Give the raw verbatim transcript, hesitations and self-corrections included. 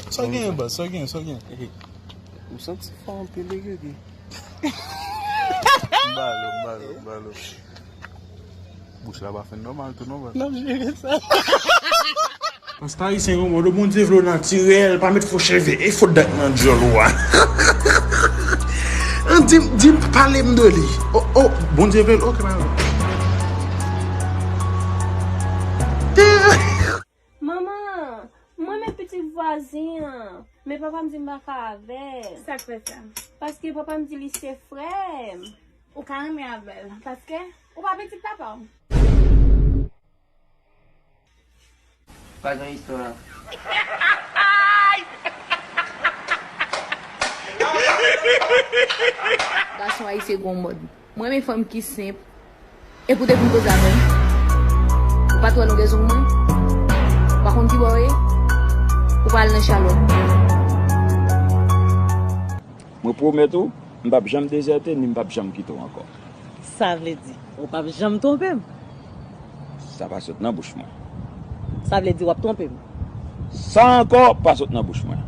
Sa w genyen, baz? Sa w genyen? Sa w genyen? M santi fò anpil wi Guigui. M ba l, m ba l, m ba l. Bouch la pa fin nòmal tou non, baz. N ap jere sa. Pasta ayisyen gon mòd, Bondye vle w natirèl, pa met fo cheve, e fo dat nan djòl ou a. An, di m, di m, pale m de li. Oh, oh, Bondye vle l, ok, pa. Manman, m renmen pitit vwazin an, men papa m di m pa ka avè l. Sa k fè sa? Paske papa m di li se frè m. Ou ka renmen avè l, paske ou pa pitit papa w. Pa gen istwa. Gason ayisyen gon mòd. Mwen renmen fanm ki senp. Epi w te vin koze avè m. Ou pa t wè longèzon mwen? Ou pa konn ki bò w ye? Ou pa al nan chalòt. Mwen pwomèt ou, m p ap janm dezète ni m p ap janm kite w ankò. Sa vle di, ou p ap janm twonpe m? Sa pa sot nan bouch mwen. Sa vle di w ap twonpe m? Sa ankò pa sot nan bouch mwen.